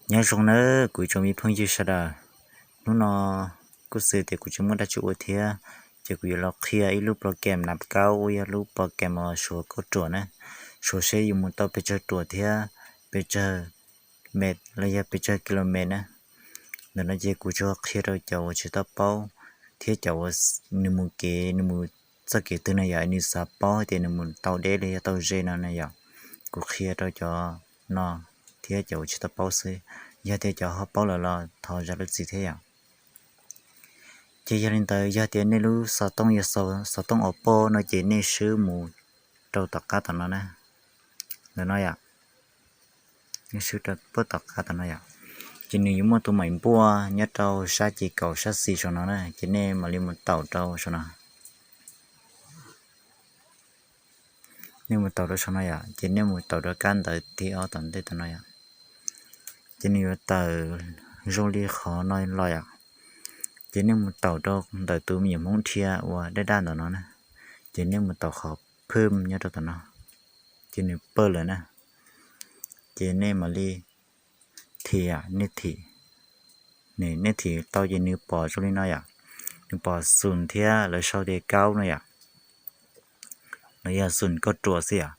Nyob zoo nawb kuv ib tsoom me phooj ywg sawv daws. Hnub no kuj xwm tias kuv tsis muaj dab tsi ua thiab, ces kuv yuav los qhia ib lub program nav kaub uas yog lub program uas suav kauj ruam na, suav seb yus mus tau pes tsawg ruam thiab pes tsawg mev los yog pes tsawg kilomev na. Ntawm no ces kuv tsuas qhia rau cov uas tsis tau paub thiab cov uas nws mus kev, nws mus txoj kev twg no yom, nws xav paub tias nws mus tau deb los yog tau ze no na yom. Kuv qhia rau cov no thiab cov uas tsis tau paub xwb. Yog tias cov ho paub lawm los thov zam lub txim thiab yom. Ces yog li ntawd, yog tias nej lub xov tooj yog xov tooj Oppo no ces nej swb mus rau tom qab tom no na. Ntawm no yom, nej swb rau puag tom qab tom no yom. Ces nws yuav muaj tus maim npuaj nyob rau sab ces kaum sab xis saum no na, ces nej mam li mus taum rau saum no. Nej mus taum rau saum no yom, ces nej mus taum rau kab ntawv thib ob tom ntej tom no yom. Ces nws yuav tawm zoo li qhov no los yom. Ces nej mus taum rau ntawm tus me nyuam Hmoob dhia uas daj daj ntawm no na. Ces nej mus taum qhov phwm nyob rau tom no, ces nws pawj lawm na. Ces nej mam li thim, nej thim, nej thim tau ces nws pom zoo li no yom. Nws pom xum thiab lawv sau tias kaub no yom, los yog xum kauj ruam xwb yom.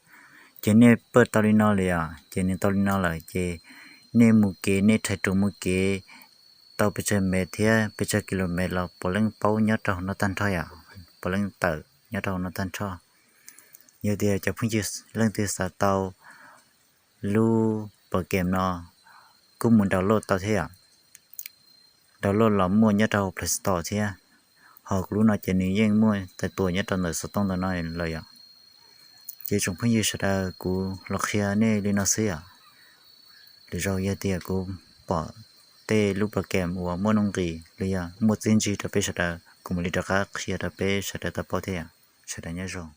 Ces nej pawj tau li no lawm yom, ces nws tau li no lawm ces nej mus kev, nej rhais ruam mus kev tau pes tsawg mev thiab pes tsawg kilomev los puav leej paub nyob rau hauv no tag nrho yom, puav leej tawm nyob rau hauv no tag nrho. Yog tias cov phooj ywg leej twg xav tau lub program no kuj mus download tau thiab yom. Download los muaj nyob rau Play Store thiab. Ho kuv lub no ces nws yeej muaj tais tuam nyob rau ntawm xov tooj ntawm no lawm yom. Ces tsoom phooj ywg sawv daws, kuv los qhia nej li no xwb yom. Lwm zaus yog tias kuv pom tej lub program uas muaj nuj nqis los yog muaj txiaj ntsig rau peb sawv daws, kuv mam li rov qab qhia rau peb sawv daws tau paub thiab yom. Sawv daws nyob zoo.